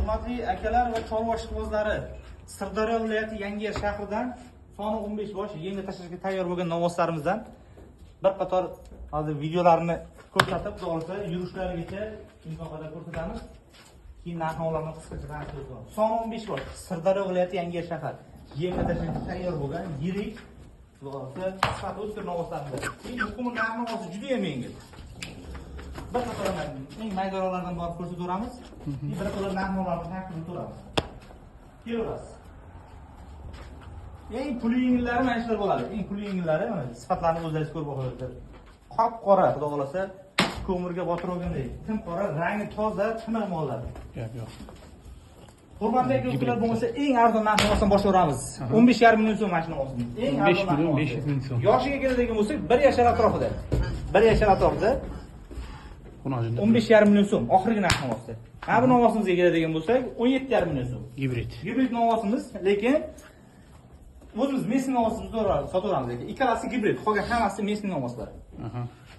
Hurmatli akalar va chorva ishqibozlari, Sirdaryo viloyati Yangiyer shahridan soni 15 bosh yemga tashlashga tayyor bo'lgan novvoslarimizdan bir qator hozir videolarni ko'rsatib, xudo xohlasa yurishlarigacha imkon qadar ko'rsatamiz. Keyin narx-navolarni qisqacha tanishtirib o'tamiz. Soni 15 bosh Sirdaryo viloyati Yangiyer shahar yemga tashlashga tayyor bo'lgan yirik, xudo xohlasa sifati o'tkir novvoslarimizdan. Keyin muqimi narx-navosi juda ham yengil. Bir qator eng maydaroqlardan borib ko'rsataveramiz. Bir qator narx-navolarni tanishtirib o'tamiz. Kelaverasiz. Eng puli yengillari mana shular bo'ladi. Eng puli yengillari mana sifatlarini o'zlaringiz ko'rib olasizlar. Qop-qora, xudo xolasa, ko'mirga botirilganday, tim qora, rangi toza, tiniq mollar. Yo'q, yo'q. Hurmatli akalar, bo'lmasa eng arzon narx-navosidan boshlayveramiz. 15,5 million so'm mana shu novvosimiz. Eng 15 million 500 ming so'm. Yoshiga keladigan bo'lsak, 1 yashar atrofida. 1 yashar atrofida 15,5 million so'm oxirgi narx-navosi. Mana bu novvosimizga keladigan bo'lsak, 17,5 million so'm. Gibrid. Gibrid novvosimiz, lekin o'zimiz местный novvosimizni sotaveramiz, lekin ikkalasi gibrid, qolgan hammasi местный novvoslar.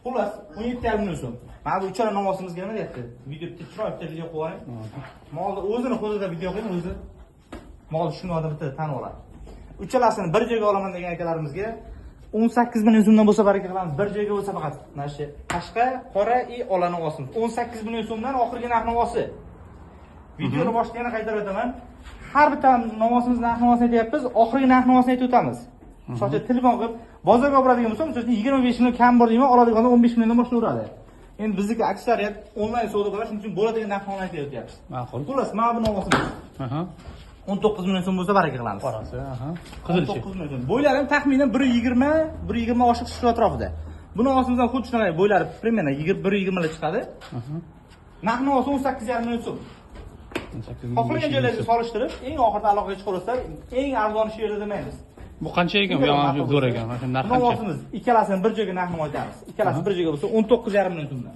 Xullas, 17,5 million so'm. Mana bu uchala novvosimizga nima deyapti? Video bitta chiroyli bitta video qo'yib yuboring. Molni o'zini qo'lida video qo'ying, o'zi mol shuni odam bitta tan oladi. Uchalasini bir joyga olaman degan akalarimizga 18 million so'mdan bo'lsa baraka qilamiz. Bir joyga bo'lsa faqat mana shu qashqa, qora i ola novvosimiz. 18 million so'mdan oxirgi narx navosi. Videoni boshida yana qaytarib o'taman. Har bitta novvosimiz narx navosini aytyapmiz, oxirgi narx navosini aytib o'tamiz. Misol uchun telefon qilib bozorga olib boradigan bo'lsa, misol uchun 25 million kam bor deyman, oladigan odam 15 milliondan boshlayveradi. Endi bizniki aksariyat onlayn savdo qiladi, shuning uchun bo'ladigan narx navosini aytib o'tyapmiz. Ma'qul. Xullas, mana bu novvosimiz. 19 million so'm bo'lsa baraka qilamiz. Qorasi, Qizilchi. 19 million so'm. Bo'ylari ham taxminan 1.20, 1.20 oshiq shu atrofida. Buni osimizdan xuddi shunaqa bo'ylari примерно 1.20 lar chiqadi. Narx navosi 18,5 million so'm. Xohlagan joylarga solishtirib, eng oxirida aloqaga chiqaversalar, eng arzoni shu yerda demaymiz. Bu qancha ekan? Bu ham zo'r ekan. Mana shu narx qancha? Novvosimiz ikkalasini bir joyga narxini aytamiz. Ikkalasi bir joyga bo'lsa 19,5 million so'mdan.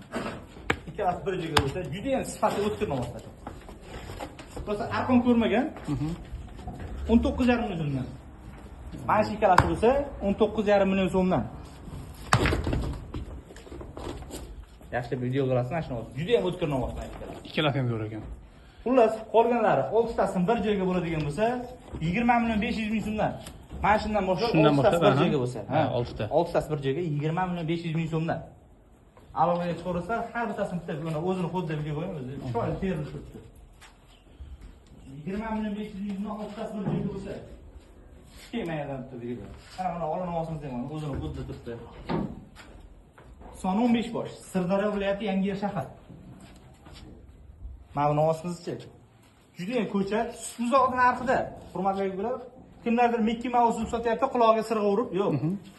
Ikkalasi bir joyga bo'lsa, juda ham sifatli o'tkir novvoslar. Rosa arqon ko'rmagan. 19,5 million so'mdan. Mana shu ikkalasi bo'lsa 19,5 million so'mdan. Yaxshi video qilasizlar, mana shuni. Juda ham o'tkir novvoslar ikkalasi. Ikkalasi ham zo'r ekan. Xullas, qolganlari 6tasini bir joyga bo'ladigan bo'lsa, 20 million 500 ming so'mdan. Mana shundan boshlab 6tasi bir joyga bo'lsa, ha, 6ta. 6tasi bir joyga 20 million 500 ming so'mdan. Aloqaga chiqaversalar, har bittasini bitta o'zini xuddi video qo'ying, o'zi chiroyli terilib turibdi. 20 million 500 ming so'mdan 6tasi bir joyga bo'lsa, kelmagan bitta video. Mana buni ola novvosimiz ham o'zini xuddi turibdi. Soni 15 bosh. Sirdaryo viloyati Yangiyer shahar. Mana bu novvosimizchi. Juda ham ko'cha, sut buzog'i narxida. Hurmatli akalar, kimlardir Mickey Mouse sotyapti, qulog'iga sirg'a urib, yo'q.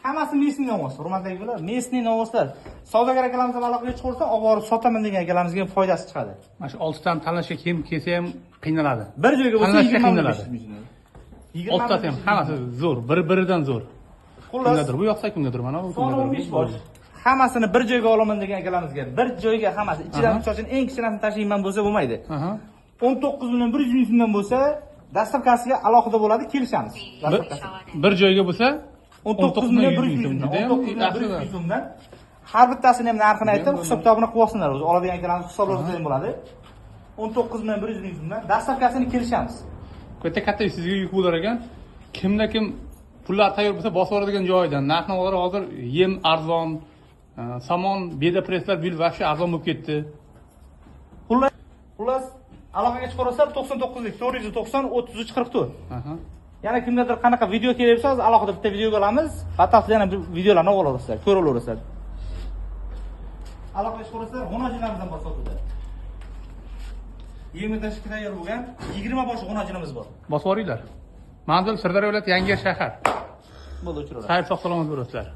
Hammasi местный novvos, hurmatli akalar, местный novvoslar. Savdogar akalarimiz bilan aloqaga chiqaversa, olib borib sotaman degan akalarimizga ham foydasi chiqadi. Mana shu 6 tani tanlashga kim kelsa ham qiynaladi. Bir joyga bo'lsa tanlashga 20 qiynaladi. million. 6tasi ham hammasi zo'r, bir-biridan zo'r. Xullas, kimgadir bu yoqsa, kimgadir mana bu, kimgadir 15 bosh. Hammasini bir joyga olaman degan akalarimizga, bir joyga hammasi. Ichidan misol uchun eng kichkinasini tashlayman bo'lsa bo'lmaydi. 19 million 100 ming so'mdan bo'lsa, dastavkasiga alohida bo'ladi, kelishamiz. Bir joyga bo'lsa 19 million 100 ming so'mdan, 19 million 100 ming so'mdan. Har bittasini ham narxini aytib, hisob-kitobini qilib olsinlar o'zi. Oladigan akalarimiz hisoblab ham bo'ladi. 19 million 100 ming so'mdan dastavkasini kelishamiz. Katta-katta sizga yuk bo'lar ekan. Kimda kim pullar tayyor bo'lsa bosib yuboradigan joyidan. Narx-navolar hozir yem arzon, somon, beda presslar bu yil вообще arzon bo'lib ketdi. Xullas, aloqaga chiqaversalar 99lik 490 33 44. Yana kimgadir qanaqa video kerak bo'lsa, hozir alohida bitta videoga olamiz. Batafsil yana bir videolarni olaverasizlar, ko'raverasizlar. Aloqaga chiqaversalar, g'unojinlarimizdan bor sotuvda. Yemga tashlashga tayyor bo'lgan 20 bosh g'unojinimiz bor. Bosib yuboringlar. Manzil Sirdaryo viloyati Yangiyer shahar. Bo'ldi, o'chiraverasiz. Sayr sog' salomat bo'lasizlar.